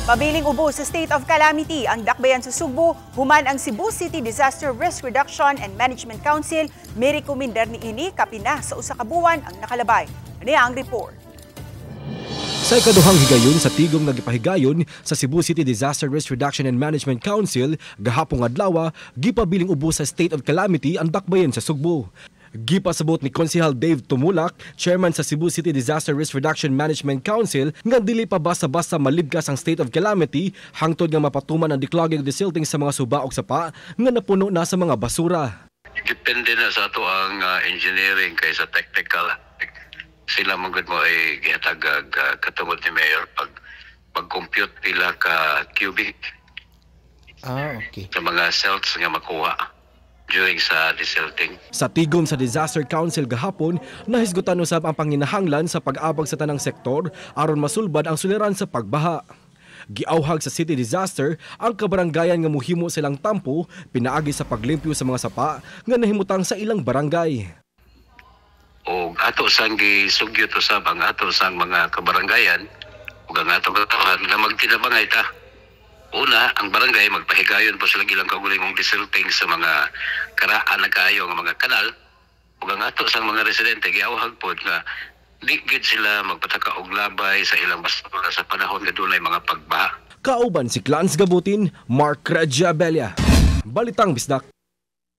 Pabiling ubo sa state of calamity ang dakbayan sa Sugbo human ang Cebu City Disaster Risk Reduction and Management Council mirekomendar niini kapina sa usa ka buwan ang nakalabay. Niya ang report. Sa ikaduhang higayon sa tigom nga gipahigayon sa Cebu City Disaster Risk Reduction and Management Council gahapong adlaw, gipabiling ubo sa state of calamity ang dakbayan sa Sugbo. Gipasabot ni Konsehal Dave Tumulak, chairman sa Cebu City Disaster Risk Reduction Management Council, nga dili pa basta-basta malibkas ang state of calamity hangtod nga mapatuman ang declogging ug desilting sa mga suba ug sapa nga napuno na sa mga basura. Depende na sa ato ang engineering kay sa technical sila man gud mo ay gihatag katungod ni mayor pag pag-compute pila ka cubic sa mga silts nga makuha during sa desilting. Sa tigom sa Disaster Council gahapon, nahisgutan usab ang panginahanglan sa pag-abag sa tanang sektor aron masulbad ang suliran sa pagbaha. Giawhag sa City Disaster ang kabaranggayan nga muhimo silang tampo pinaagi sa paglimpyo sa mga sapa nga nahimutang sa ilang barangay. O ato sang gisugyot usab ang ato sang mga kabaranggayan ug ang atong katawhan nga magtinabangay ta. Una, ang barangay magpahigayon po sila ilang kaugalingong desilting sa mga karaan na kaayo nga mga kanal ug ang ato sang mga residente giawhag pod nga di gid sila magpataka og labay sa ilang basura sa panahon nga dunay mga pagbaha. Kauban si Clans Gabutin, Mark Rajabella. Balitang Bisdak.